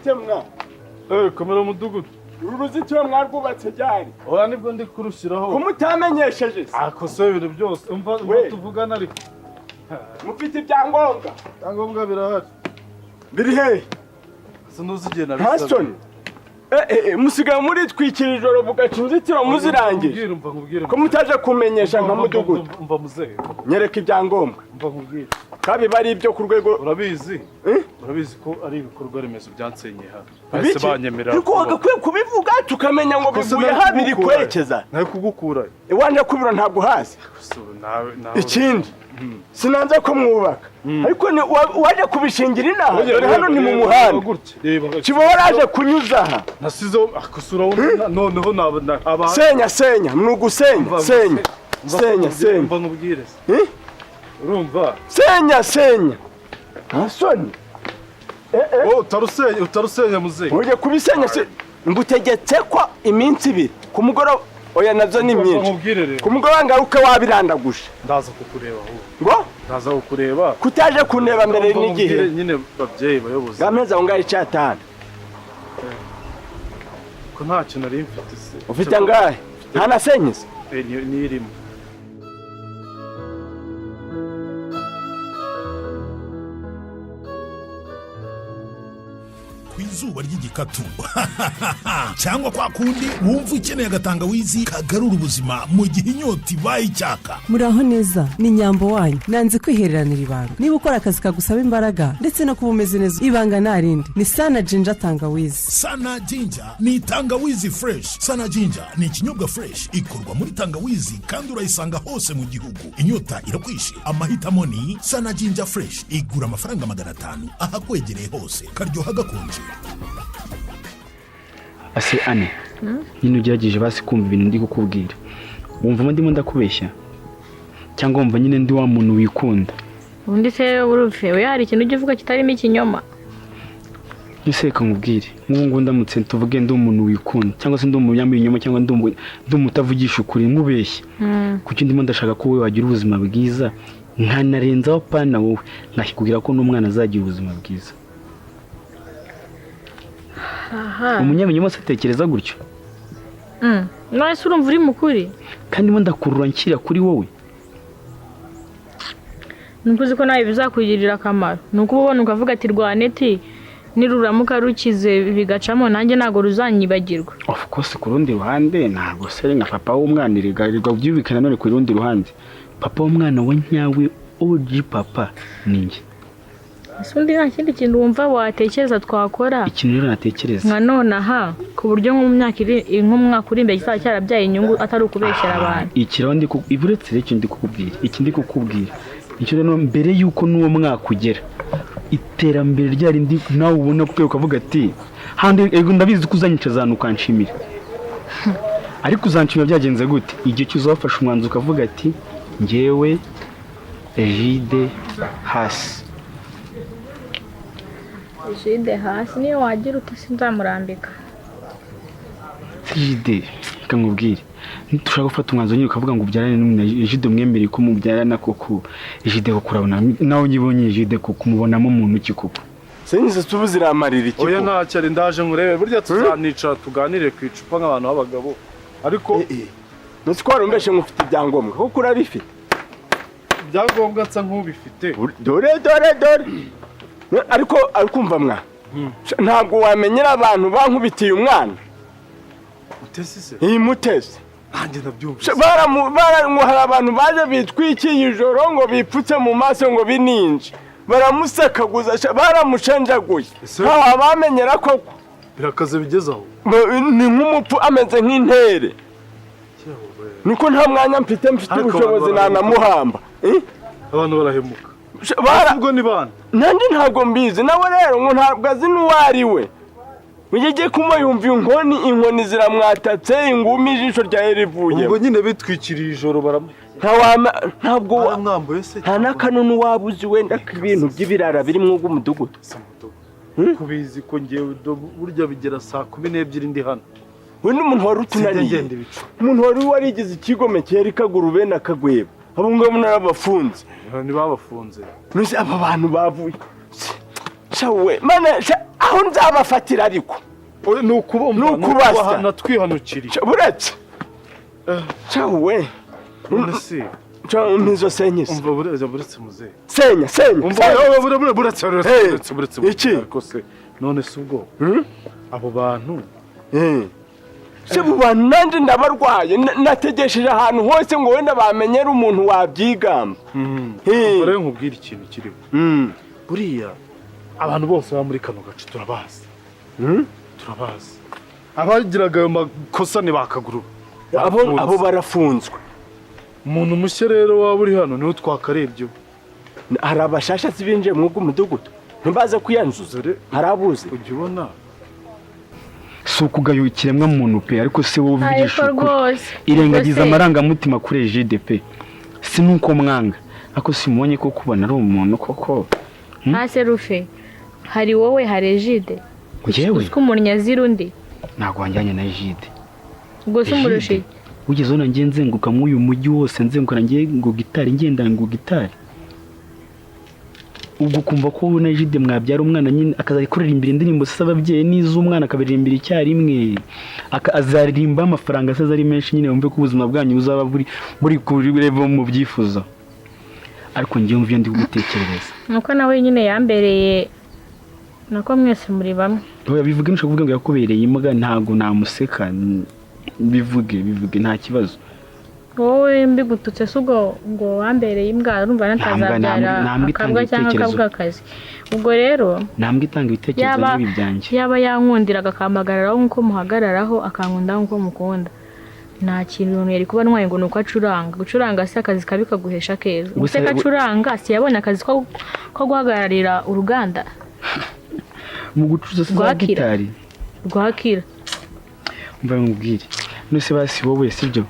Bite mwa? Komera, mudugudu. Uru ruzitiro mwarwubatse ryari? Oya, nibwo ndi kurushyiraho. Ko mutamenyesheje se? Akose ibintu byose, umva umva. We. Tuvugana ariko. Mufite ibyangombwa? Ibyangombwa birahari. Biri hehe? Sinuzi igihe Nta nabisabye. soni! Musigaye muritwikira ijoro bugaca, inzitiro muzirangije. Nkubwire, umva nkubwire. Ko mutaje kumenyesha nka mudugudu? Umva muzehe. Nyereka ibyangombwa. Umva nkubwire. Kabiba ari ibyo ku rwego. Urabizi. Eh? Urabizi ko ari ibikorwa remezo byansenyeye hano, bahise Biki? banyemerera. Ariko wagakwiye kubivuga tukamenya ngo bivuye ha biri kwerekeza. Nawe kugukura. Iwanje kubiro ntabwo uhazi. Nawe. Ikindi, sinanze ko mwubaka, ariko waje kubishingira inaha. Dore hano ni mu muhanda. Gutya, reba. Kiba waraje kunyuza aha. Nasizeho akosura, noneho naba aba. Senya, senya, ni ugusenya. Senya, senya, senya. Umva nkubwire se. Eh? Urumva? Senya, senya, nta soni! Oh, utarusenya, utarusenya muzehe. Ujye kubisenya se? Ngutegetse ko iminsi 2 ku mugoroba, oya, nabyo ni Umva myinshi. nkubwire rero. Ku mugoroba ngaruke wabirandaguje. Ndaza kukureba ahubwo. Ngo? Ndaza kukureba. Kutaje kundeba mbere Umva n'igihe? nkubwire nyine, babyeyi, bayobozi. Ngameza aho ngaho icyatanu. Ko ntacyo nari mfite se? Ufite angahe? Ntanasenyeze. Eh, nirimo. Ku izuba ry'igikatu cyangwa kwa kundi wumva ukeneye agatangawizi kagarura ubuzima mu gihe inyota ibaye icyaka. Muraho neza, ni Nyambo wanyu. Nanze kwihereranira ibanga. Niba ukora akazi kagusaba imbaraga ndetse no kuba umeze neza, ibanga nta rindi, ni Sana Ginger Tangawizi. Sana Ginger ni tangawizi fresh. Sana Ginger ni ikinyobwa fresh, ikorwa muri tangawizi kandi urayisanga hose mu gihugu. Inyota irakwishe, amahitamo ni Sana Ginger Fresh. Igura amafaranga 500 ahakwegereye hose. Karyoha gakonje. Ase ane nyine, ugerageje basi kumva ibintu ndi kukubwira, wumva ndimo ndakubeshya cyangwa wumva nyine ndi wa muntu wikunda? Ubundi se urufe we, hari ikintu ujya uvuga kitarimo ikinyoma? Ese reka nkubwire, nk'ubu ngubu ndamutse tuvuge ndi umuntu wikunda cyangwa se ndi umunyamibinyoma cyangwa ndi umuntu utavugisha ukuri, nkubeshye, kuki ndimo ndashaka ko wowe wagira ubuzima bwiza, nkanarenzaho pana wowe, nkakubwira ko n'umwana azagira ubuzima bwiza? Aha. Umunyabinyoma se atekereza gutyo? None se urumva uri mukuri? Kandi ndimo ndakurura nshyira kuri wowe. Nuko uzi ko nawe bizakugirira akamaro, ni uko uba ubona ukavuga ati rwaneti niruramuka rukize bigacamo, nanjye ntabwo ruzanyibagirwa. Of course, ku rundi ruhande ntabwo se nka papa w'umwana, erega erega byubike. Nanone ku rundi ruhande, papa w'umwana wa nyawe, OG papa, ni njye. Ese undi nta kindi kintu wumva watekereza twakora? Ikintu rero natekereza, nka nonaha, ku buryo nko mu myaka iri, nk'umwaka uri imbere kizaba cyarabyaye inyungu, atari ukubeshyera abantu. Iki rero ndi uretse rero icyo ndi kukubwira, iki ndi kukubwira icyo rero, mbere y'uko n'uwo mwaka ugera, iterambere ryari ndi nawe ubona kuko ukavuga ati handi. Ego, ndabizi ko uzanyicaza ahantu ukanshimira, ariko uzanshimira byagenze gute? Igihe cyose wafashe umwanzuro ukavuga ati ngewe Egide hasi. Jide hasi, niyo wagira uti sinzamurambika. Egide, reka nkubwire, nitushaka gufata umwanzuro nyine ukavuga ngo ubyarane n'umuntu, Egide umwemereye ko mubyarana koko, Egide koko urabona nawe unyibonye, Egide koko umubonamo muntu ki koko? Senyise tubu ziramarira iki? Oya. Koko? Ntacyo ari, ndaje nkurebe. Burya tuzanica tuganire ku icupa nk'abantu b'abagabo, ariko Ntuzi ko warumbeshe ngo ufite ibyangombwa, kuko urabifite? Ibyangombwa nsa nk'ubifite. Dore, dore, dore! Ariko arikumva mwa, ntabwo wamenyera abantu bankubitiye umwana. Utesi se? Iyi Mutesi. Nanjye ndabyumvise. Ngo hari abantu baje bitwikiye ijoro, ngo bipfutse mu maso, ngo bininje, baramusekaguza, baramushenjaguye. Ntawe bamenyera koko. Birakaze bigeze aho? Ni nk'umupfu, ameze nk'intere. Niko nta mwanya mfite, mfite Ariko ubushobozi abantu barahemuka. nanamuhamba. Eh? Abantu barahemuka. Ubwo ni bande? Nandi ntabwo mbizi. Nawe rero ngo ntabwo azi n'uwo ari we. Ujye kuma yumva inkoni, inkoni ziramwatatse, ingumi, ijisho ryawe rivuye. Ubwo nyine bitwikiriye ijoro Ntabwo baramwambuye se? Nta n'akanunu waba uzi wenda k'ibintu by'ibirara biri mu mudugudu. Kubizi ko ngewe burya bigera saa 12 ndi hano. We n'umuntu wari Sinjya utunaniye. ngenda ibicu. Umuntu wari warigize ikigomeke yari kagurube na kagweba, abo ngabo narabafunze. Ntibabafunze. None aba bantu bavuye Shawe mana sha, aho nzabafatira ariko Oya, ni ukubumva, Ni ukubasya. Natwihanukiriye. Sha, buretse shawe. None se Sha, umpa izo senyise. Umva, buretse, buretse muzehe. Senya, senya. Umva. Senya. Oya, buretse, buretse. Hey, Buretse, buretse. iki? Ariko se, none se ubwo abo bantu Se abo bantu nanjye ndabarwaye. Nategesheje ahantu hose ngo wenda bamenyere umuntu wabyigamba. Umva rero nkubwire ikintu kiriho. Buriya abantu bose baba muri kano gace turabazi. Turabazi. Abagiraga ayo makosa ni bakaguru. Abo barafunzwe. Umuntu mushya rero waba uri hano niwe twakarebye. Hari abashasha binjiye muri uwo mudugudu, ntibaze kwiyanzuza. Dore Hari abuze. Ujya ubona Si ukugaya ikiremwa muntu pe, ariko se wowe uvugisha Ariko ukuri, rwose irengagiza ubwo se- amarangamutima kuri Egide pe. Si nuko mwanga, ariko simubonye ko kubona ari umuntu koko. Hase rufe, hari wowe, hari Ejide. Njyewe Uzi ko umuntu yazira undi. Ntabwo wanjyanye na Egide. Ubwo se umurusha iki? Wigeze ubona ngiye nzenguka muri uyu mujyi wose, nzenguka ngiye ngo gitari, ngenda ngo gitari, ubwo ukumva ko wowe na Egide mwabyara umwana nyine akazajya kuririmbira indirimbo z'ababyeyi n'iz'umwana, akabiririmbira icyarimwe, azaririmba amafaranga asaza ari menshi nyine, wumve ko ubuzima bwanyu buzaba buri kuri level mu byifuzo. Ariko ngewe mva iyo ndi kugutekerereza, Nuko nawe nyine yambereye, nako mwese muri bamwe. Oya, bivuge, ntushobora kuvuga ngo yakubereye imbwa, ntabwo namuseka. Bivuge, bivuge, nta kibazo. Wowe mbigututse se ubwo ngo wambereye imbwa, urumva natazabyara Nta mbwa itanga akabwa cyangwa ibitekerezo. akabwa akazi? Ubwo rero Ntambwe itanga ibitekerezo nk'ibi byanjye. Yaba yankundiraga akampagararaho nk'uko muhagararaho, akankunda nk'uko mukunda, nta kintu yari kuba ntwaye ngo ni uko acuranga. Gucuranga si akazi kabi kaguhesha keza. Gusa- Ubuse ko acuranga, si yabonye akazi ko guhagararira uruganda Mu gucuruza se za Rwakira. gitari? Rwakira. Mva nkubwire, none se basi wowe, sibyo,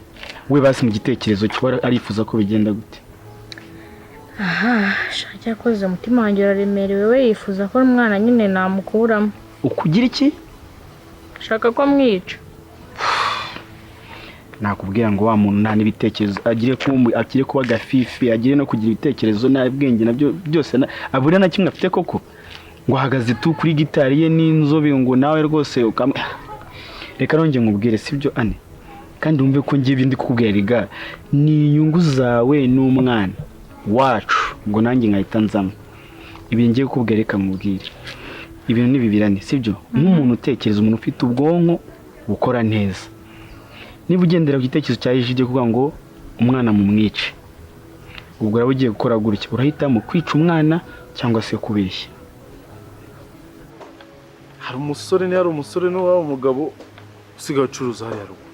we basi mu gitekerezo cyo arifuza ko bigenda gute? Aha shaka, yakoze umutima wanjye uraremerewe. We yifuza ko umwana nyine namukuramo. Ukugira iki? Shaka ko mwica. Nakubwira ngo wa muntu nta n'ibitekerezo agire, kuba agire kuba gafifi, agire no kugira ibitekerezo n'ubwenge nabyo byose abura na kimwe afite koko, ngo ahagaze tu kuri gitari ye n'inzobe, ngo nawe rwose reka nongeye nkubwire, sibyo ane, kandi wumve ko ngiye ibindi kukubwira riga ni inyungu zawe n'umwana wacu, ngo nanjye nkahita nzamo ibi ngiye kukubwira. Reka nkubwire, ibintu ni bibirane, sibyo? Nk'umuntu utekereza, umuntu ufite ubwonko bukora neza, niba ugendera ku gitekerezo cya Ejide kuvuga ngo umwana mumwice, ubwo uraba ugiye gukora gutya: urahitamo kwica umwana cyangwa se kubeshya. Hari umusore, niba ari umusore niba ari umugabo usigaye ucuruza hariya ruguru,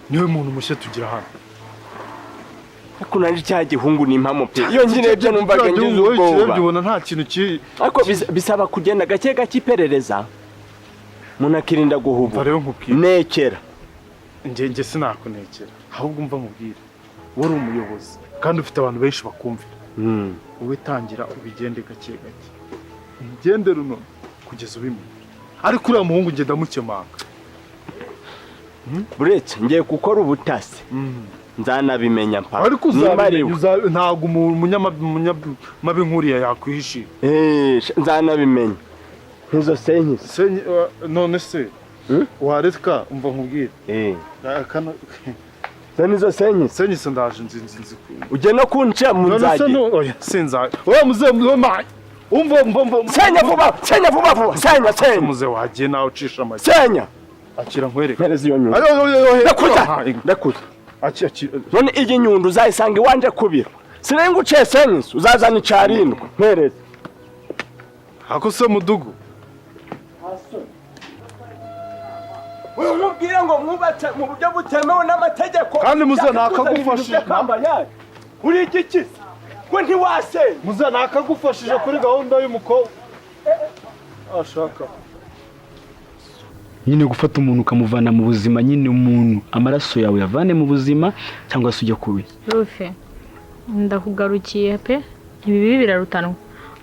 niwe muntu mushya tugira hano. Ariko nanjye cya gihungu ni impamo pe, iyo nkirebye numvaga ngize Wowe ubwoba. ukirebye ubona nta kintu kiri. Ariko bisaba kugenda gake gake, iperereza, umuntu akirinda Umva guhubuka. rero nkubwire. Nekera. Njye sinakunekera, ahubwo umva nkubwire, wowe uri umuyobozi kandi ufite abantu benshi bakumvira. Wowe tangira ubigende gake gake, ugende runo kugeza ubimenye, ariko uriya muhungu ngenda mukemanga. Buretse ngiye gukora ubutasi, nzanabimenya mpaka Ariko Nimba ari uzabimenya. we. Ntabwo umunyamabi nk'uriya yakwihishira. Nzanabimenya nkizo senkisi. None se wareka, umva nkubwire. Kano Zo nizo senkisi. Senyise, ndaje, nzi nzi nzi. Ujye no kunca mu None se nzage. no, oya, sinza oya muze muze ma umva, umva, umva. Senya vuba, senya vuba vuba, senya, senya. Muze, wagiye nawe ucisha amagi. Senya. Akira nkwereke. Mpereza iyo nyundo. Ayo, ayo, ayo, ayo. Ndakuza, Aha, ndakuza. Aki, aki. None iyi nyundo uzayisanga iwanje ku biro. Sirenga uciye senkisi, uzazana icarindwa, mpereza. Ako se mudugu? Uyu nkubwire ngo mwubatse mu buryo butemewe n'amategeko. Kandi muze Ushaka kuzana nakagufashije. ibintu by'akambayari. Uri igiki se? Ko ntiwasenya? Muze, nakagufashije kuri gahunda y'umukobwa ashaka. Nyine gufata umuntu ukamuvana mu buzima nyine, umuntu amaraso yawe uyavane mu buzima cyangwa se ujye kubi Rufe, ndakugarukiye pe. Ibi bibi birarutanwa.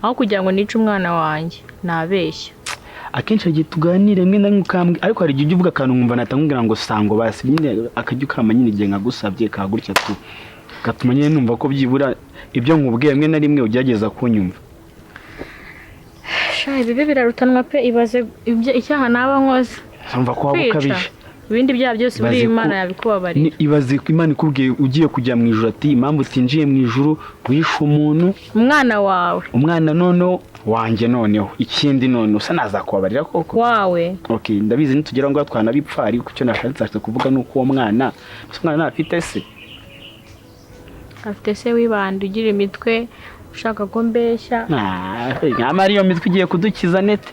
Aho kugira ngo nice umwana wanjye, nabeshya. Akenshi hari igihe tuganira rimwe na rimwe ukambwira, ariko hari igihe ujya uvuga akantu nkumva nahita nkubwira ngo sango basi nyine, akajya ukama nyine igihe nkagusabye kagutya tu, gatuma nyine numva ko byibura ibyo nkubwiye rimwe na rimwe ugerageza kunyumva. Sha, ibibi birarutanwa pe. Ibaze icyaha naba nkoze. Urumva ko waba Kwica. ukabije. Ibindi byaha byose buri Ibaze ko- Imana yabikubabarira. Ibaze ko Imana ikubwiye ugiye kujya mu ijuru ati: "Impamvu utinjiye mu ijuru, wishe umuntu." Umwana wawe. Umwana noneho wanjye. Noneho ikindi, none usa nazakubabarira koko? Wawe. Okay, ndabizi nitugera ngo twanabipfa, ariko icyo nashatse kuvuga ni uko uwo mwana, ese umwana ntafite se? Afite se wibanda ugira imitwe ushaka ko mbeshya. Ah, nyamara iyo mitwe igiye kudukiza nete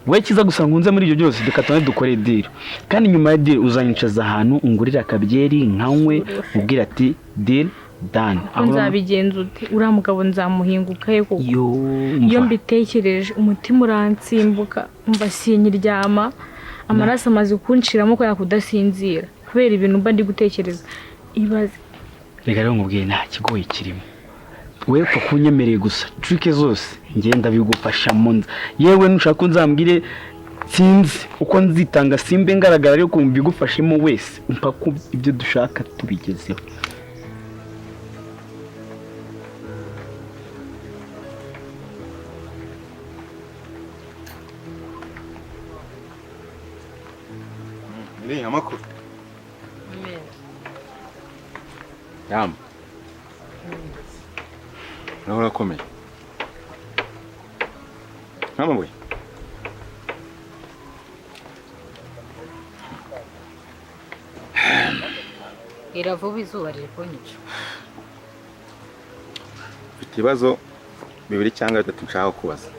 we kiza gusa. Nkunze muri ibyo byose, reka tubone dukore deal, kandi nyuma ya deal uzanyicaza ahantu ungurira akabyeri nkanywe, ubwira ati: "Deal done." Ko nzabigenza ute? Uriya mugabo nzamuhinguka he koko? Yo. Iyo mbitekereje umutima uransimbuka, mva sinkiryama, amaraso amaze kunshiramo kubera kudasinzira, kubera ibintu mba ndi gutekereza. Ibaze. Reka rero nkubwiye, nta kigoye kirimo. We pfa kunyemereye gusa, trick zose ngenda bigufashamo. Yewe nushaka nzambwire, sinzi uko nzitanga simbe ngaragara, ariko mbigufashemo wese mpaka ibyo dushaka tubigezeho. Ni amakuru yamba nawe urakomeye nk'amabuye. Iravuba, izuba riri kunyica. Mfite ibibazo bibiri cyangwa bitatu nshaka kubaza.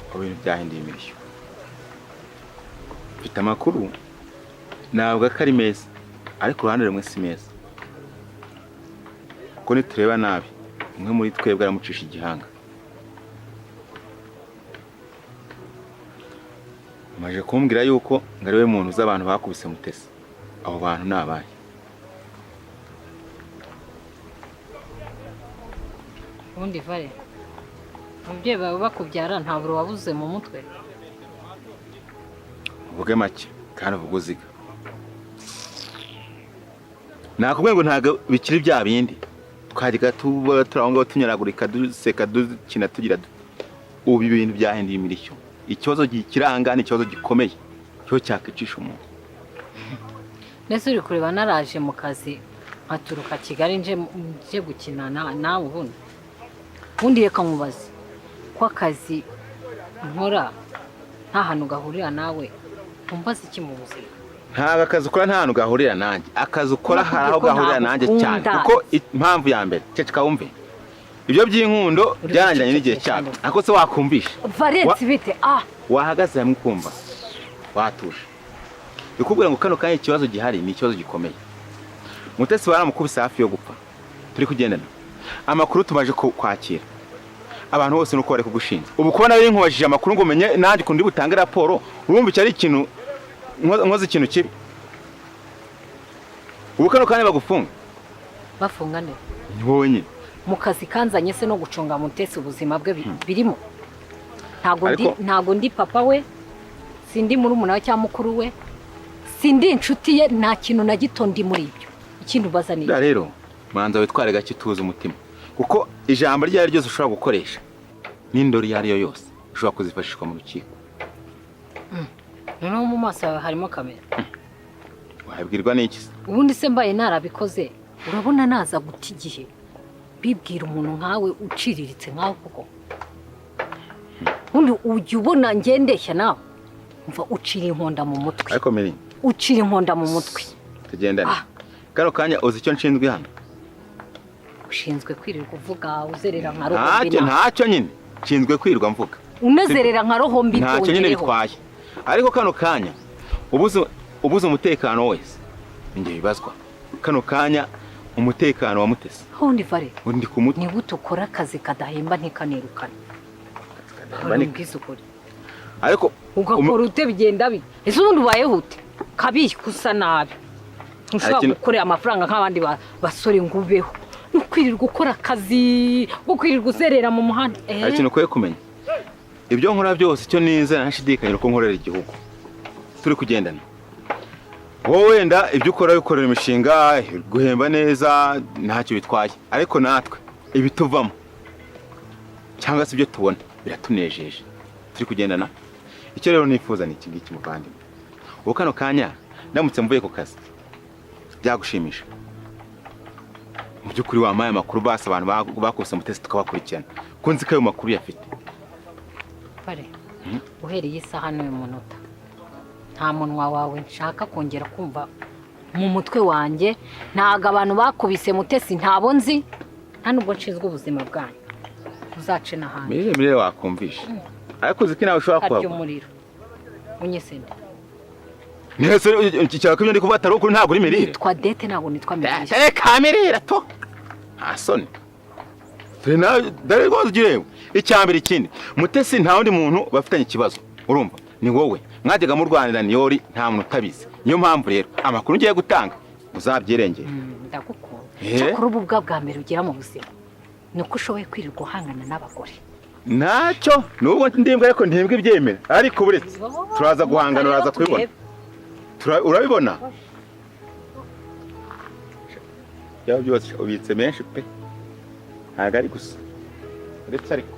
Aho ibintu byahinduye imirishyo, mfite amakuru navuga ko ari meza, ariko uruhande rumwe si meza, kuko nitureba nabi umwe muri twebwe aramucisha igihanga. Amaze kumbwira yuko ngo ari we muntu uzi abantu bakubise Mutesi. Abo bantu ni abahe? Ubundi vare, ababyeyi bawe bakubyara nta buro wabuze mu mutwe? Uvuge make kandi uvuge uziga. Nakubwiye ngo ntabwo bikiri bya bindi twajyaga tuba turi aho ngaho tunyaragurika, duseka, dukina, tugira ubu ibintu byahinduye imirishyo. Ikibazo kiranga ni ikibazo gikomeye cyo cyakwicisha umuntu. Mbese uri kureba naraje mu kazi nkaturuka Kigali nje gukina nawe? Ubundi reka nkubaze, ko akazi nkora nta hantu gahurira nawe, ntumbaze iki mu buzima? Ntabwo akazi ukora nta hantu gahurira nanjye. Akazi ukora hari aho Nakubwiye ko gahurira nanjye cyane. ntagukunda. Kuko impamvu ya mbere, ceceka wumve, ibyo by'inkundo Uri byarangiranye n'igihe gucecekesha cyabyo. nde? Ariko se wakumvisha? Valence, bite? Ah. Wahagaze hamwe ukumva watuje, bikubwira ngo kano kanya ikibazo gihari ni ikibazo gikomeye. Mutesi baramukubise hafi yo gupfa. Turi kugendana amakuru tumaze kwakira, abantu bose nuko bari kugushinja. Ubu kubona rero nkubajije amakuru ngo umenye nanjye ukuntu ndi butange raporo, urumva icyo ari ikintu nkoze ikintu kibi. Ubu kano kanya bagufunga. Bafunga nde? Ni wowe nyine. Mu kazi kanzanye se no gucunga Mutesi ubuzima bwe birimo? Ntago ndi Ariko- Ntago ndi papa we, sindi murumuna we cyangwa mukuru we, sindi inshuti ye, nta kintu na gito ndi muri ibyo. Ikindi ubaza ni Buriya rero manza witware gake, utuze umutima, kuko ijambo iryo ari ryo ryose ushobora gukoresha n'indoro iyo ari yo yose ushobora kuzifashishwa mu rukiko. Noneho mu maso yawe harimo kamera. Wabwirwa n'iki se? Ubundi se mbaye narabikoze, urabona naza guta igihe bibwira umuntu nkawe uciriritse nkawe koko? Ubundi ujya ubona ngendeshya nawe? Mva, ucira inkonda mu mutwe. Ariko Meri, Ucira inkonda mu mutwe. tugendane. Ah. Kano kanya uzi icyo nshinzwe hano? Ushinzwe kwirirwa uvuga, uzerera nka roho mbi. Ntacyo. Nawe. Ntacyo nyine, nshinzwe kwirirwa mvuga. Unezerera nka roho mbi. Ntacyo nyine Twongereho. bitwaye, ariko kano kanya ubuze umutekano wese njye bibazwa. Kano kanya umutekano wa Mutesi Ubundi vare, undi ku mutwe. ni gute ukora akazi kadahemba ntikanirukane? Ubwiza ukuri. Ariko Ugakora ute? Bigenda bite? Ese ubundi ubayeho ute? Kabihi, usa nabi, ntushobora gukorera amafaranga nk'abandi basore ngo ubeho. Ni ukwirirwa ukora akazi, ukwirirwa uzerera mu muhanda. Hari ikintu ukwiye kumenya: ibyo nkora byose, icyo nizera ntashidikanya uko nkorera igihugu. Turi kugendana? Wowe wenda ibyo ukora bikorera imishinga guhemba neza, ntacyo bitwaye, ariko natwe ibituvamo cyangwa se ibyo tubona biratunejeje. Turi kugendana. Icyo rero nifuza ni iki ngiki, muvandimwe. Ubu kano kanya ndamutse mvuye ku kazi byagushimisha? Mu by'ukuri wampaye amakuru basi, abantu bakubise Mutesi tukabakurikirana, ko nzi ko ayo makuru yafite. Pare, uhereye isaha n'uyu munota nta munwa wawe nshaka kongera kumva mu mutwe wanjye. Ntabwo abantu bakubise Mutesi ntabo nzi, nta nubwo nshinzwe ubuzima bwanyu. Uzace n'ahandi. Mirire, Mirire, wakumvisha, ariko uzi ko nawe ushobora Harya kuhagwa. umuriro unyisende. Nese iki cyaka ibyo ndi kuvuga atari ukuri? Ntabwo uri Mirire? Nitwa Dete, ntabwo nitwa Mirire. Reka Mirire to, nta soni. Dore nawe, dore rwose ugire icya mbere. Ikindi, Mutesi nta wundi muntu bafitanye ikibazo, urumva? Ni wowe mwajyaga murwanira niyori, nta muntu utabizi. Niyo mpamvu rero amakuru ngiye gutanga uzabyirengere. Ndagukunda. Eh? Cyakora ubu bwa mbere ugera mu buzima ni uko ushoboye kwirirwa uhangana n'abagore. Ntacyo, nubwo ndimbwa ariko ntimbwa ibyemera. Ariko buretse turaza guhangana, uraza kubibona. Urabibona byaba byose ubitse menshi pe, ntabwo ari gusa uretse ariko.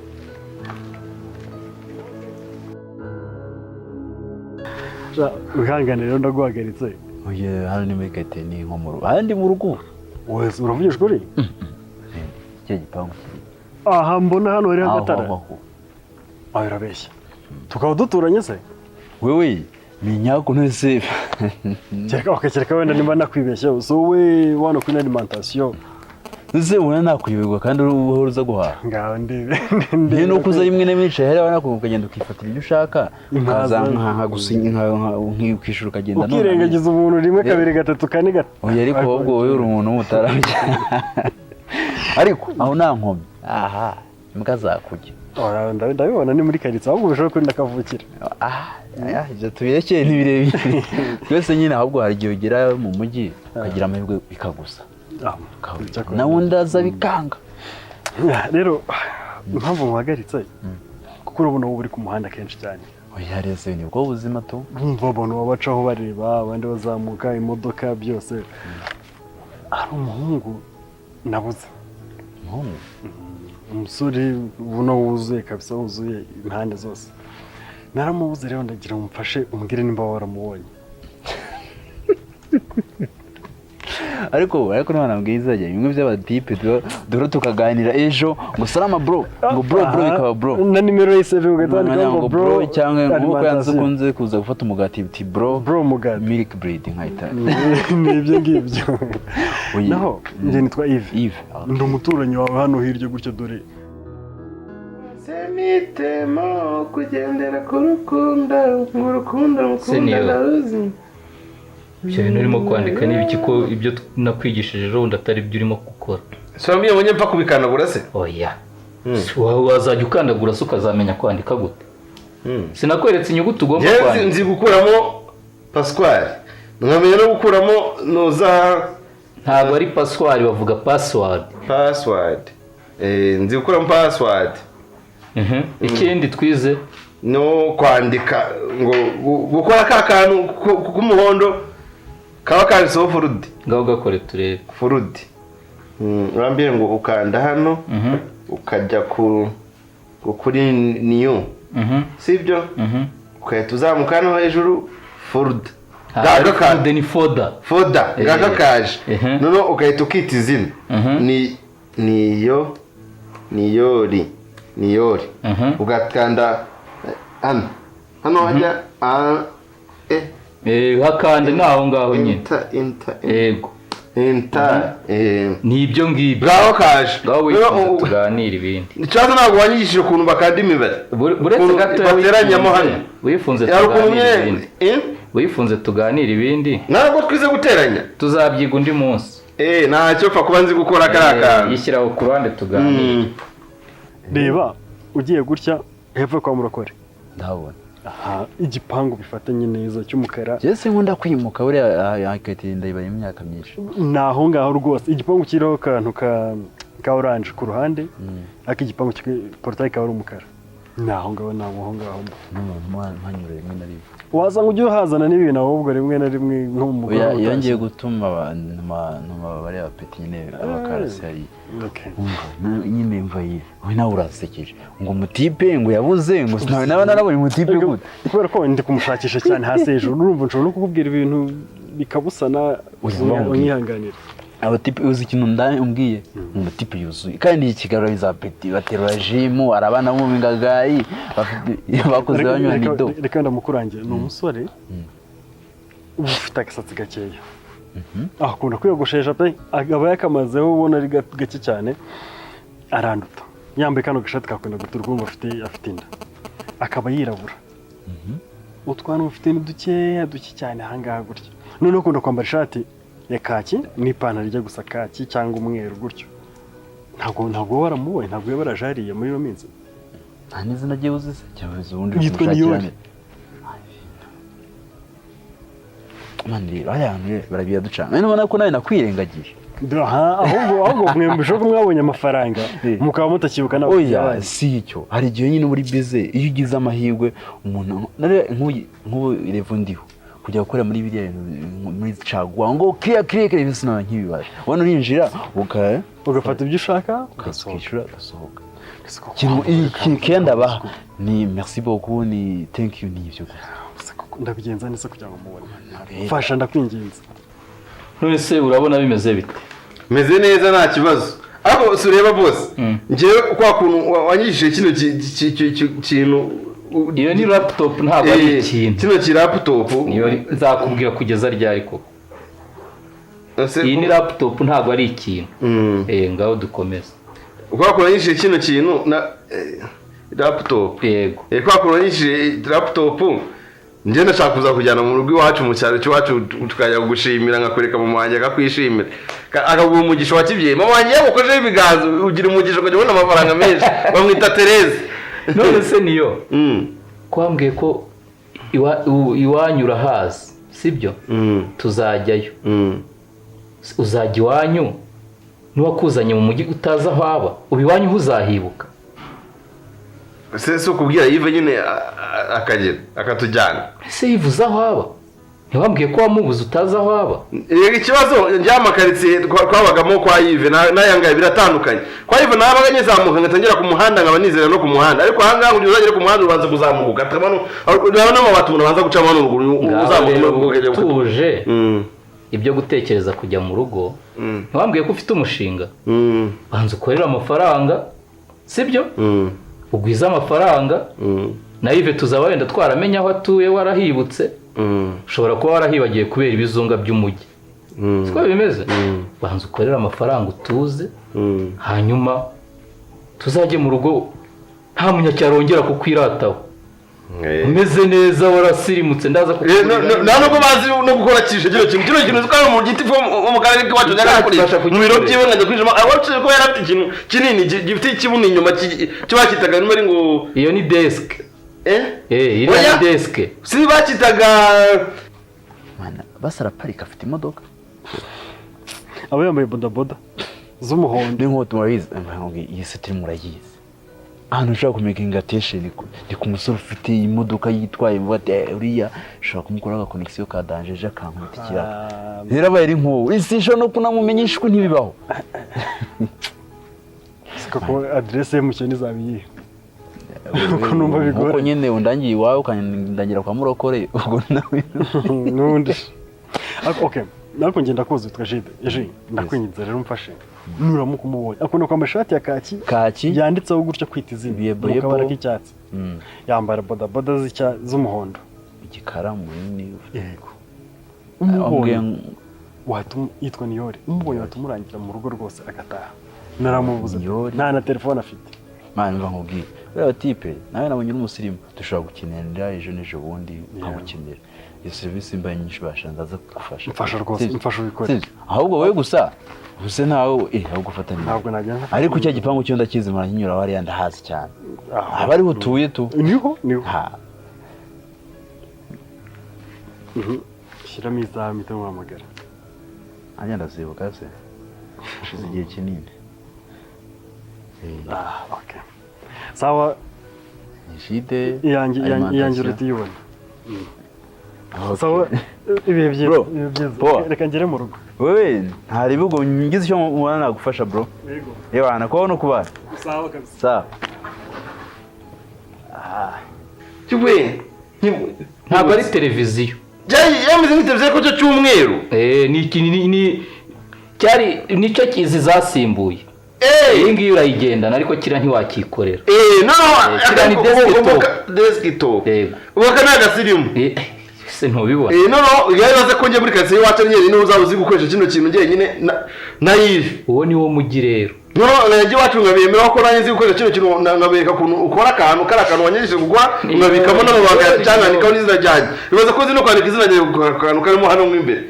Wihangane rero ndaguhagaritse. Oya, hano ni muri karitsiye, ni nko mu rugo, aha ndi mu rugo. Wese uravugisha ukuri? Kiriya gipangu kiri Aha mbona hano hariho aho. agatara? Aho. Aho urabeshya, tukaba duturanye se? Wewe menya ukuntu se. Kereka, okay, kereka wenda nimba nakwibeshye, so wowe wano kuri alimentation. Ese ubona nakuyoberwa kandi uhora uza guhaha? Ngaho ndebe. Niyo nuko uza rimwe na rimwe wicaye hariya nako ukagenda ukifatira ibyo ushaka, ukaza Nkaza. nkagusinya, nkishyura, ukagenda. Ukirengagiza umuntu rimwe, kabiri, gatatu, kane, gatatu. Oya, ariko ahubwo wowe uri umuntu w'umutarambya, ariko aho nta nkomyi, aha imbwa zakujya. Ora, ndabibona ni muri karitsiye, ahubwo bishobora kuba ndakavukira. Ah, aya, ibyo tubirekeye, ni birebire twese nyine. Ahubwo hari igihe ugera mu mujyi ukagira amahirwe bikagusa, Ah, cyakora. nawe undi aza bikanga. Rero impamvu muhagaritse, kuko urabona wowe uri ku muhanda kenshi cyane. Oya rero ni bwo buzima tu. Urumva abantu babacaho bareba, abandi bazamuka imodoka, byose. Hari umuhungu nabuze. Umuhungu? Umusore ubona wuzuye kabisa, wuzuye impande zose. Naramubuze rero, ndagira ngo umfashe umbwire nimba waramubonye. Ariko none bwiza jya bimwe by'abatipe duhora tukaganira ejo ngo salama bro, ngo bro bro, bikaba bro. Na nimero ye save ugahita wandikaho ngo bro, cyangwa nk'uko yanze alimentation. Ukunze kuza gufata umugati uti bro. Bro, mugati. Milk bread nkahita. Ni ibyo ngibyo. Oye. Naho njye nitwa Yves. Yves. Ndi umuturanyi wawe hano hirya gutya, dore. Semitemo kugendera ku rukundo, ngo urukundo mukunda Senior. ndaruzi. Ibyo bintu urimo kwandika ni ibiki, ko ibyo nakwigishije ejo bundi atari byo urimo gukora? Somi ubonye mpfa kubikandagura se? Oya. Wazajya ukandagura se ukazamenya kwandika gute? Sinakweretse inyuguti ugomba Njyewe kwandika? nzi gukuramo paswari, nkamenya no gukuramo noza. Ntabwo ari paswari, bavuga password. Password. Nzi gukuramo password. Ikindi twize? No kwandika ngo gukora ka kantu k'umuhondo kaba kanditseho forudi. Ngaho gakore turebe. Forudi. Urambwira ngo ukanda hano, ukajya ku kuri new, sibyo? Ugahita uzamuka hano hejuru, forudi. Folder ni folder. Folder ngaka kaje, noneho ugahita ukita izina, ni niyo niyori niyori, ugakanda hano hano hajya a e. Hakanda ni aho ngaho nyine. Enter. Yego. Enter. Ni ibyo ngibyo. Ngaho kaje. Ngaho wifuza tuganire ibindi. Ikibazo ntabwo wanyigishije ukuntu bakanda imibare. Buretse Ukuntu gato. bateranyamo hano. Wifunze Hari ukuntu tuganire nyine- ibindi. Wifunze tuganire ibindi. Ntabwo twize guteranya. Tuzabyiga undi munsi. Ntacyo, pfa kuba nzi gukora kariya kantu. Yishyiraho ku ruhande tuganire. Reba, ugiye gutya hepfo kwa Murokore. Ndahabona. Aha, igipangu bifatanye neza cy'umukara. Njye sinkunda kwimuka, buriya karitsiye ndayibaye imyaka myinshi. Ni aho ngaho rwose, igipangu kiriho akantu ka orange ku ruhande, ariko igipangu portail kaba ari umukara. Ni aho ngaho, ni aho ngaho mba. N'umuntu mpanyura rimwe na rimwe. Waza ngo ujye uhazana n'ibintu, ahubwo rimwe na rimwe nko mu Oya, mugoroba iyo utashye. ngiye gutuma ntuma bariya bapeti nyine, abakarasi hariya. Umva, nyine mva ye, we nawe urasekeje, ngo umutipe ngo yabuze, ngo sinawe naba narabonye umutipe gute? Kubera ko ndi kumushakisha cyane hasi hejuru, urumva nshobora no kukubwira ibintu bikabusana. Oya, bamubwire. Unyihanganira. Abatipe, uzi ikintu umbwiye? Umutipe yuzuye kandi ikigarura za peti, baterura jimu, arabana mu ngagayi bakoze banywa nido. Reka ndamukurangira. Ni umusore uba ufite agasatsi gakeya, akunda kwiyogoshesha pe, aba yakamazeho ubona ari gake cyane. Aranduta, yambaye kano gashati kakunda gutura, urumva afite inda, akaba yirabura, utwanwa ufite ni dukeya, duke cyane ahangaha gutya. Noneho ukunda kwambara ishati ya kaki n'ipantaro ijya gusa kaki cyangwa umweru gutyo. Ntabwo waba waramubonye? Ntabwo yaba yarajariye muri ino minsi? Nta n'izina rye uzi se, cyangwa uzi ubundi? Yitwa Kumushakira Niyori. nde? Man, rero hariya hantu rero barabiyaducanga, none ubona ko nawe nakwirengagije. Aha, ahubwo mwe mbishoboka mwabonye amafaranga mukaba mutakibuka n'abakiriya Oya, banyu. Si icyo. Hari igihe nyine uba uri bize, iyo ugize amahirwe umuntu nk'ubu revo ndiho kujya gukora muri biriya bintu muri caguwa ngo kiriya kiriya kiriya, ibintu sinaba nkibibasha. Ubona urinjira ugafata ibyo ushaka. Ukishyura, ugasohoka. Ikintu kenda baha ni merci beaucoup, ni thank you, ni ibyo gusa. Ndabigenza neza kugira ngo mubone. Fasha, ndakwinginze. None se urabona bimeze bite? Meze neza, nta kibazo. Ariko si ureba bose, njyewe kwa kuntu wanyigishije kino kintu. Iyo ni laptop, ntabwo ari ikintu. Kino ki laptop. Niyo nzakubwira kugeza ryari koko? Iyi ni laptop, ntabwo ari ikintu. Ngaho dukomeze. Kwa kuntu wanyigishije kino kintu na laptop. Yego. Kwa kuntu wanyigishije laptop, njye ndashaka kuza kujyana mu rugo iwacu, mu cyaro cy'iwacu, tukajya gushimira, nkakwereka mama wanjye akakwishimira, akaguha umugisha wa kibyeyi. Mama wanjye yagukojeho ibiganza ugira umugisha, ukajya ubona amafaranga menshi. Bamwita Tereze. None se niyo ko wambwiye ko iwanyu urahazi, sibyo? Tuzajyayo. Uzajya iwanyu n'uwakuzanye mu mujyi utazi aho aba? Ubu iwanyu ntuzahibuka? Se si ukubwira Yves nyine akagera akatujyana? Ese Yves uzi aho aba? Ntiwambwiye ko wamubuze, utazi aho aba? Yego, ikibazo njya amakaritsiye twabagamo kwa Yves n'aya ngaya biratandukanye. Kwa Yves nabaga nyizamuka ngatangira ku muhanda, nkaba nizera no ku muhanda, ariko aha ngaha kugira uzagere ku muhanda ubanza kuzamuka ukatamo n'amabati, umuntu abanza gucamo hano ruguru Ngaho uzamuka rero ukajya tuje ibyo gutekereza kujya mu rugo. Ntiwambwiye ko ufite umushinga? Banza ukorere amafaranga, sibyo? Ugwize amafaranga, na Yves tuzaba wenda twaramenya aho atuye, warahibutse. Ushobora kuba warahibagiye kubera ibizunga by'umujyi, siko bimeze? Banza ukorere amafaranga, utuze, hanyuma tuzajye mu rugo nta munyacyaro wongera kukwirataho, umeze neza, warasirimutse. Ndaza Nta nubwo bazi no gukora kishe kino kintu uzi ko ari mu giti wo mu karere k'iwacu nyagakoresha mu biro byiwe, nkajya kwinjiramo aho ko yari afite ikintu kinini gifite ikibuno inyuma cyo bakitaga niba ari ngo Iyo ni desk. Eh. Eh, iriya Oya. ni desk. Si bakitaga Mana, basi araparika, afite imodoka. Aba yambaye bodaboda z'umuhondo. N'inkweto murabizi. Iyi se turimo murayizi, ahantu ushobora kumakinga attention ni ku musore ufite imodoka yitwaye, mvuga ati: "Eh, uriya ushobora kumukoraho agaconnexion ka danger, ejo akankubita ikiraka." Rero abaye ari nk'uwo, isi ishobora no kunamumenyesha ko ntibibaho. Koko aderese ye mukene izaba iyihe? Kuko numva Nkuko bigoranye. nyine undangiye iwawe, ukandangira kwa murokore, ubwo nawe N'ubundi ariko okay, ariko ngenda kuzi witwa Jide eje. Ndakwinginze rero umfashe, nuramuka umubonye, akunda kwambara ishati ya kaki. Kaki. Yanditseho gutya kwita izina Yebo, mu yebo. kabara k'icyatsi, yambara bodaboda z'umuhondo. Igikara munini. Yego. Wambwiye Umubonye wahita yitwa Niyori. Umubonye wahita umurangira mu rugo rwose agataha. Naramubuze, nta na telefone afite. Mwana, mva nkubwire, buriya tipe nawe nabonye uri umusirimu, dushobora gukenera ejo n'ejo bundi nkagukenera. Iyo serivisi mbaye nyinshi basha, ndaza kugufasha. Mfasha rwose. Sibyo? Mfasha ubikore. Sibyo? Ahubwo wowe gusa ubuse ntawe ahubwo ufata neza. Ntabwo najya. Ariko cya gipangu cyo ndakizi, murakinyura hariya, ndahazi cyane, aba ariho utuye tu. Niho, niho. Ha. Shyiramo isaha mpita muhamagara. Nanjye ndazibuka se, hashize igihe kinini. Ah, okay, sawa. Jide. Iyanjye Alimentation. Urahita uyibona. Sawa, ibihe byiza. Bro, Ibihe byiza. poa. Reka ngere mu rugo. Wewe ntari bigo ngize icyo mubona nagufasha bro. Yego. Yewana kubaho no kubana. Sawa kabisa. Sawa. Kiwe. Ntabwo ari televiziyo. Yameze nk'iteleviziyo ariko cyo cy'umweru. Ni iki ni cyari nicyo kizi zasimbuye. Iyi ngiyi urayigendana ariko kiriya ntiwakikorera. No, Kiriya ni desktop. Desktop. Yego. Ubu aka ni agasirimu. Se ntubibona. No, yari ko njye muri karitsiye iwacu ari njyenyine uzaba uzi gukoresha kino kintu njyenyine na Yves. Uwo ni wo mujyi rero. No, najya iwacu nkabemera ko nanjye nzi gukoresha kino kintu, nkabereka ukuntu ukora akantu, kari akantu wanyigishije gukora, nkabikamo n'amabanga yanjye cyangwa nkandikaho n'izina ryanjye. Bibaza ko nzi no kwandika izina ryanjye ku kantu karimo hano mo imbere.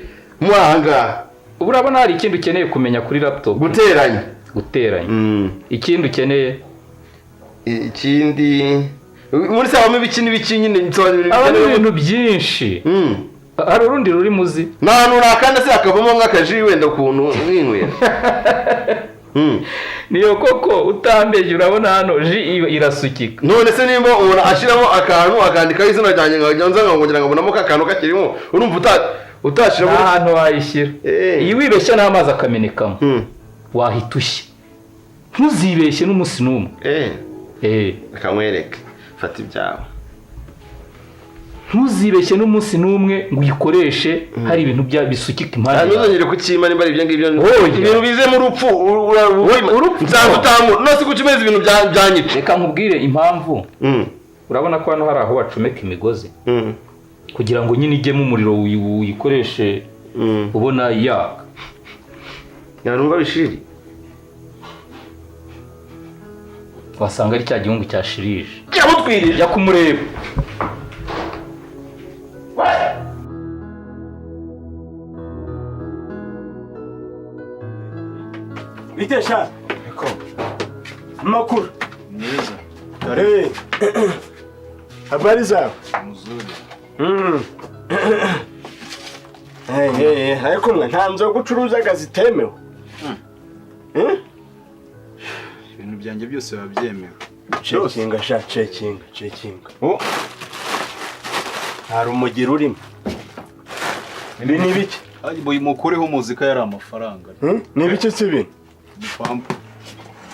Mo aha ngaha. Ubu urabona hari ikindi ukeneye kumenya kuri laptop. Guteranya. Guteranya. Ikindi ukeneye. Ikindi muri sabamo ibiki n'ibiki nyine nsobanura ibintu Aba ni bijyanye ibintu byinshi. Hari urundi ruri muzi. Nta hantu nakanda se hakavamo nk'akaji wenda ukuntu nkinywera. Niyo koko utambeshye, urabona hano ji irasukika. None se nimba umuntu ashyiramo akantu akandikaho izina ryanjye, nkajya nza nkongera nkabonamo ka kantu kakirimo, urumva utashiramo Nta hantu wayishyira. Iyi wibeshye n'amazi akamenekamo wahita ushya. Ntuzibeshye n'umunsi n'umwe. Reka nkwereke, fata ibyawe. Ntuzibeshye n'umunsi n'umwe ngo uyikoreshe hari ibintu bya bisukika impande yawe. Ntuzongere kukima nimba ari ibyo ngibyo. Oya. Ibintu bizemo urupfu, Urupfu. Nsanzwe utamu nose kuki umeze ibintu byanyica. Reka nkubwire impamvu. Urabona ko hano hari aho bacomeka imigozi kugira ngo nyine ijyemo umuriro uyikoreshe ubona yaka. Numva bishiri. Wasanga ari cya gihungu cya shirije. Yamutwirije. Jya kumureba. Bite sha? Amakuru. Mwiza. Habari zawe? Mzuri. Ariko mwe nta nzoga ucuruzaga zitemewe. Ibintu byanjye byose biba byemewe. Cekinga sha, cekinga, cekinga. Hari umugiro urimo. Ibi ni ibiki? Mukureho muzika yari amafaranga. Ni ibiki si ibi? Ni pampa.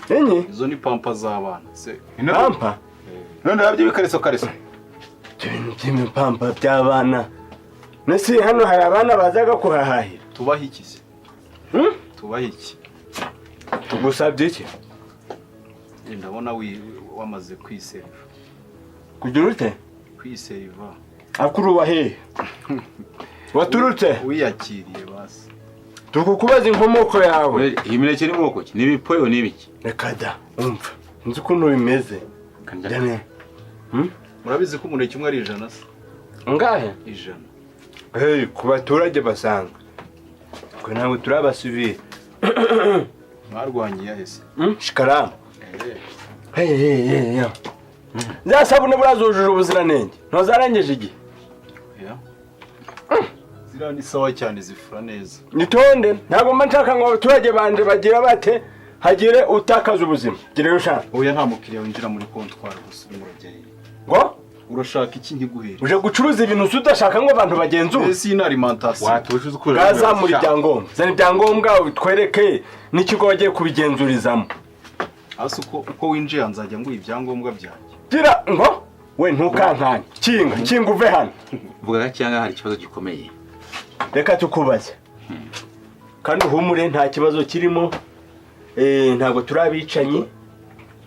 Enye? Izo ni pampa z'abana. Se. Pampa? None nabyo bikariso kariso. Ibintu by'imipampa by'abana. Nese hano hari abana bazaga kuhahahira. Tubaha iki se? Tubaha iki? Tugusabye iki? Ndabona wamaze kwiseriva. Kugira ute? Kwiseriva. Akuruba he? Waturutse? Wiyakiriye basi. Tukukubaza inkomoko yawe. Iyi mineke ni bwoko ki? Ni ibipoyo ni ibiki? Reka da, umva. Nzi ukuntu bimeze. Jane. Murabizi ko umuneke umwe ari 100 se? Ngahe? 100. Hey, ku baturage basanzwe. Twe ntabwo turabasubira. Mwarwanyiye ese? Shikaramu. Hey, hey, hey, hey. Za sabune burazujuje ubuziranenge. Ntuzarengeje igihe. Ziriya ni sawa cyane, zifura neza. Nitonde, ntabwo mba nshaka ngo abaturage banje bagira bate hagire utakaza ubuzima. Gira ushaka. Oya, nta mukiriya winjira muri kontwari gusa urimo urajya hehe? Ngo? Urashaka iki nkiguhere? Uje gucuruza ibintu udashaka ngo abantu bagenzure. Ese iyi ni alimentation. Watuje uzi Gazamura ibyangombwa. Zana ibyangombwa utwereke n'ikigo wagiye kubigenzurizamo. Hasi uko winjiye nzajya nguha ibyangombwa byanjye. Gira ngo we ntukankane. Kinga, kinga uve hano. Vuga gake cyangwa hari ikibazo gikomeye. Reka tukubaze. Kandi uhumure nta kibazo kirimo. Ntabwo turabicanyi.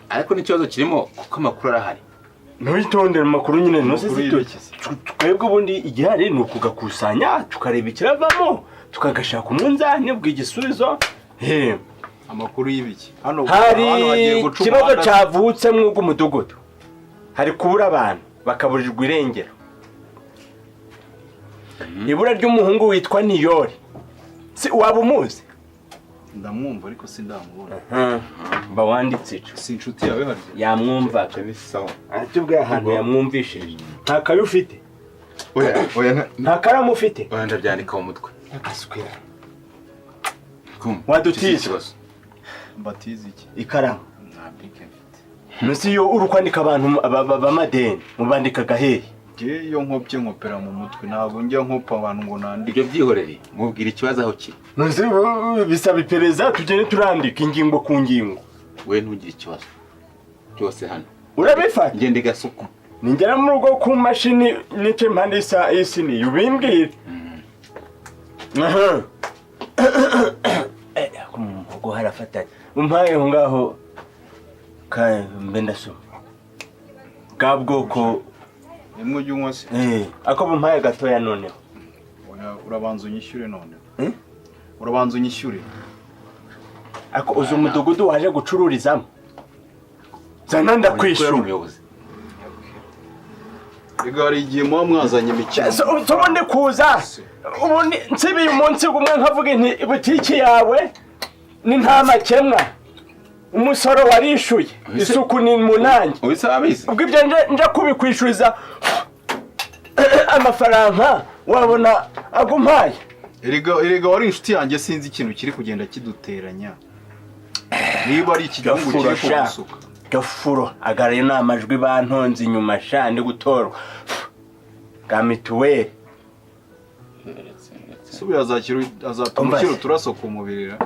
Ariko n'ikibazo kirimo kuko amakuru arahari. Ntuyitondere amakuru nyine ntuzi zitoki. Twebwe ubundi igihari ni ukugakusanya tukareba ikiravamo tukagashaka umunzani bw'igisubizo. Amakuru y'ibiki? Hano hari ikibazo cyavutse mw'ubwo umudugudu. Hari kubura abantu bakaburirwa irengero. Ibura ry'umuhungu witwa Niyori. Si waba umuzi? Ndamwumva ariko sindamubona. Mba wanditse ico. Si inshuti yawe harya? Yamwumva. Atubwiye ahantu yamwumvishije. Nta kayi ufite? Oya, oya, nta karamu ufite? Oya, ndabyandika mu mutwe. Aswera. Wadutiza. Mbatiza iki? Ikaramu. Nta bike mfite. Nasi yo uri kwandika abantu b'amadeni, mubandika gahehe. Njye iyo nkopye nkopera mu mutwe, ntabwo njya nkopa abantu ngo nandike. Ibyo byihorere, mubwira ikibazo aho kiri. Ntuzi, bisaba iperereza, tugende turandika ingingo ku ngingo. We ntugire ikibazo, byose hano. Urabifata. Ngende gasuku. Ningera mu rugo ku mashini nice impande y'isiniya ubimbwire. Aha. Ako mu muhogo harafatanye. Umpaye aho ngaho ka mbe ndasoma bwa bwoko. Nimwe ujya unywa se? Eh, ako bumpaye gatoya noneho. Oya, urabanza unyishyure noneho. Urabanza unyishyure. Ako uzi umudugudu waje gucururizamo? Zana ndakwishyura. Umuyobozi. Ega hari igihe muba mwazanye imikino. So ubundi kuza, ubundi nsibiye umunsi umwe nkavuga nti butiki yawe ni nta makemwa, umusoro warishyuye, isuku ni munange. Ubwo ibyo nje kubikwishyuriza amafaranga wabona agumpaye. Erega wari inshuti yanjye, sinzi ikintu kiri kugenda kiduteranya, niba ari iki gihugu Gafuro kiri sha. kugusuka. Gafuro agarayo ni amajwi bantonze inyuma sha, ndi gutorwa bwa mituweli. Subu azakira, azatuma Umva ukira se. uturaso ku mubiri ra.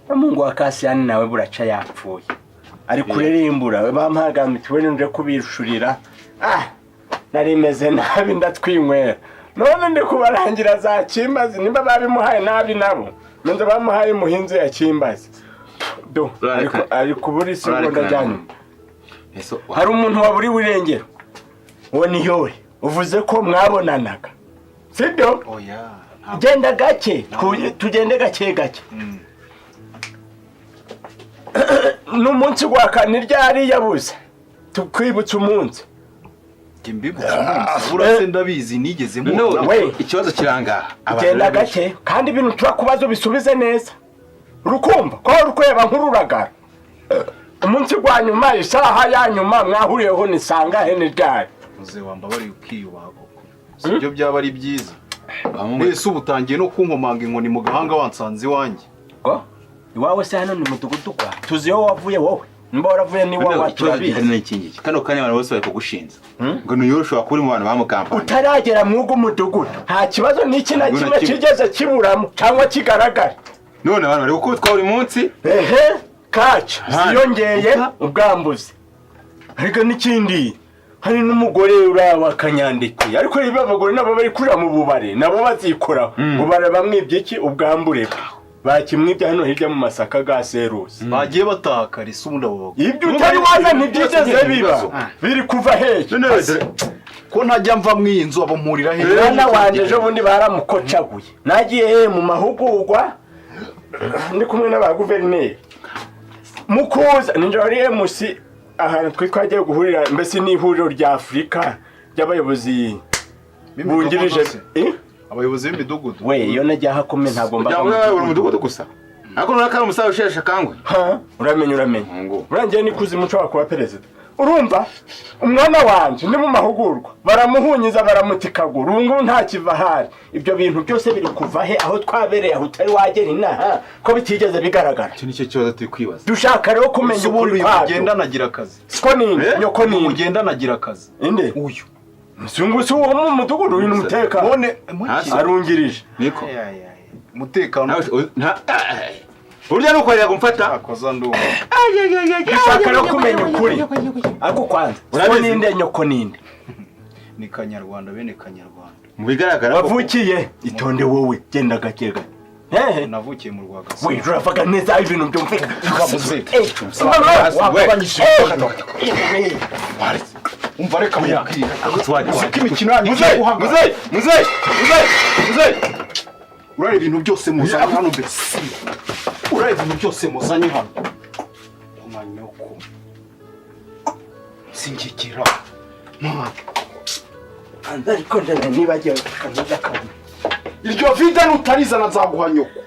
Umuhungu wa Kasiyani nawe buraca yapfuye, ari kuririmbura bampaga mituweli nje kubishurira. Ah, nari meze nabi, ndatwinywera, none ndi kubarangira za Kimbazi nimba babimuhaye nabi nabo nonze bamuhaye umuhinzi ya Kimbazi do ariko ari kubura isegonda rya nyuma. Hari umuntu waburiwe irengero, uwo ni yore uvuze ko mwabonanaga, sibyo? Oya. Genda gake, tugende gake gake. N'umunsi wa kane ryari yabuze, tukwibutsa umunsi. Njye mbibutse umunsi urase, ndabizi nigeze No, mubona. We. Ikibazo kirangaha. Genda gake kandi ibintu turakubaza ubisubize neza, urukumva ko uri kureba nk'ururagara. Umunsi wa nyuma, isaha ya nyuma mwahuriyeho ni sangahe, ni ryari? Muze wambabariye ukiyubaha koko, sibyo byaba ari byiza. Mbese ubu utangiye no kunkomanga inkoni mu gahanga, wansanze iwanjye. Ngo iwawe se? Hano ni mudugudu kwa tuzi iyo wavuye wowe, nimba waravuye n'iwawe. Ikibazo gihari turabizi. ni iki ngiki: kano kanya abantu bose bari kugushinza ngo ni ushobora kuba uri mu bantu bamukampani. Utaragera mw'ugo mudugudu nta kibazo n'iki na Ntabwo na kimwe kimwe. kigeze kiburamo cyangwa kigaragara. None abantu bari gukubitwa buri munsi. Ehe, kaca Hano. ziyongeye ubwambuzi. Ariko n'ikindi, hari n'umugore uriya wa Kanyandekwe, ariko rero abagore nabo bari kurira mu bubare, nabo bazikoraho ngo barabamwibye iki? Ubwambure bwe bakimwibye hano hirya mu masaka ga Serusi. Bagiye bataha kare se ubundi abo bagore? Ibyo utari waza ntibyigeze biba, biri kuva hehe? Ko ntajya mva mu iyi nzu, abo mpurira hehe? Mwana wanjye ejo bundi baramukocaguye, nagiye he mu mahugurwa ndi kumwe n'aba guverineri, mukuza ninjoro ari MC ahantu twe twagiye guhurira, mbese ni ihuriro rya Afurika ry'abayobozi bungirije. Eh? Abayobozi b'imidugudu. We, iyo najya hakomeye ntabwo mbaga. Kugira ngo uri umudugudu gusa, ariko nuraka ari umusaza usheshe akanguhe. Ha, uramenye, uramenye, urangiye n'ikuzimu ushobora kuba perezida. Urumva, umwana wanje ni mu mahugurwa, baramuhunyiza, baramutikagura, ubu ngubu ntakiva ahari. Ibyo bintu byose biri kuva he, aho twabereye, aho utari wagera inaha, ko bitigeze bigaragara? Icyo nicyo kibazo turi kwibaza. Dushaka rero kumenya Ese ubundi ukuri uyu kwabyo. mugendana agira akazi? Siko ninde? Nyoko ninde? Mugendana agira akazi? Inde? Uyu. Si uwo mu mudugudu uyu ni umutekano. None arungirije. Niko. Umutekano. Burya nuko gumfata. Akoza ndumva. Dushaka rero kumenya ukuri, ariko kwanza siko ninde? Nyoko ninde? Ni Kanyarwanda, bene Kanyarwanda. Mu bigaragara Wavukiye? Itonde wowe, genda gake gake. Hehe? Navukiye mu Rwagasabo. We, uravuga neza ibintu byumvikana. Umva, reka mubwire. Uzi ko imikino yanyu Muzeyi, igiye guhagarara. muzeyi, muzeyi, muzeyi, muzeyi. Urareba ibintu byose muzanye hano mbese. Urareba ibintu byose muzanye hano. Kumanyoko. Singikira. Mama. Ariko ndana nibagiwe akantu k'akantu. Iryo vide nutarizana nzaguha nyoko.